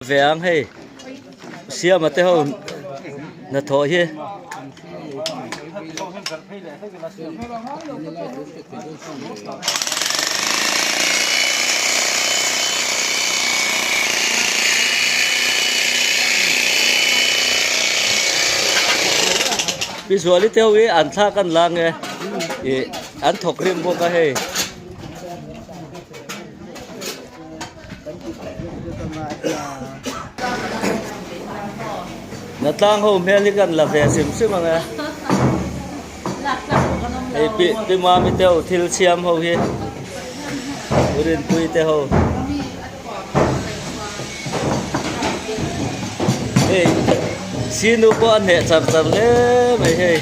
Ve ang hei Siama te ho hnathawh hi. Pi Zuali te ho hi an thlak an la nge ih an thawk rim bawk a hei. Natlang ho hmel hi kan la ve hrim hrim ang e. Hei pi pi mami te ho thil chhiam ho hi Urinpui te ho. Hei sinu pawh a hneh char char hle mai hei.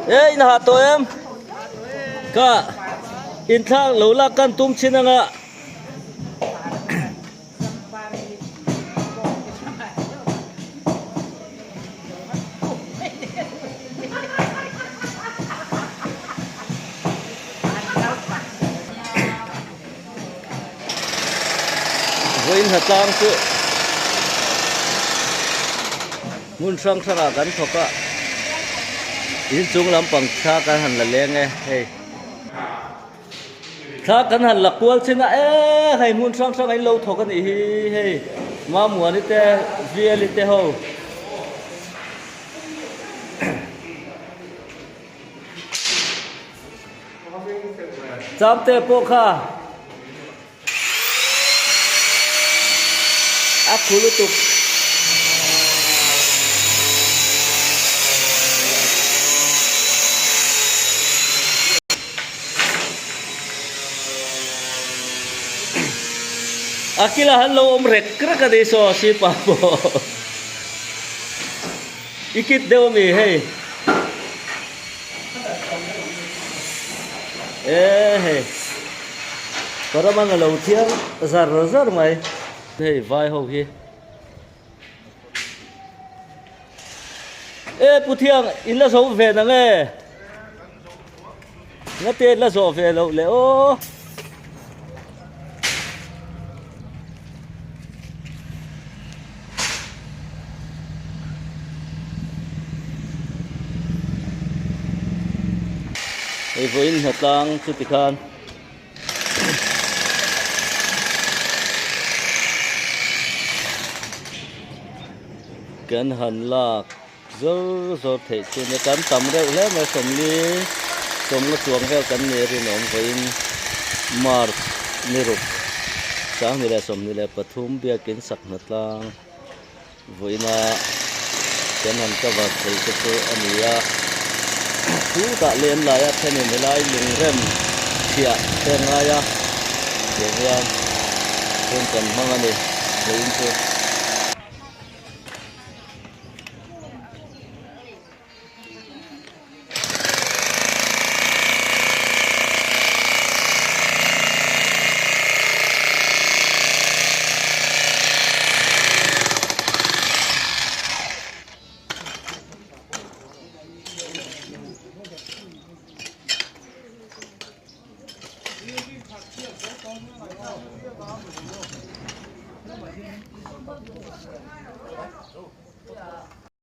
E in ha tawh em ka inthlak lo lak kan tum chin anga. Vawiin hnatlang chu hmun hrang hrangah kan thawk a, inchung lampang thla kan han la leng e hei. Thla kan han la kual chin a e hei hmun hrang hrang a in lo thawk a nih hi hei Mamuani te Viali te ho Chamte pawh kha a khu lutuk. A kila han lo awm rek rek a ni saw sipa pawh i kit deuh a mi hei e hei. Paraman a lo thiang zar zar mai. Hei vai ho hi. E Pu Thiang in la zo ve nang e. Nga te la zo ve lo le aw. Hei vawiin hnatlang chu tikhan. Kan han lak zawr zawr theih chu nia kan tam reuh hle mai sawmli sawmnga chuang vel kan ni rinawm vawiin march ni ruk sanghnih leh 23 biakin sak hna tlang vawiina kan han cover thei te chu a ni a chutah lem laia thenin helai lungrem chhiah te a ngai a tiang hian hun kan hmang a ni vawiin chu.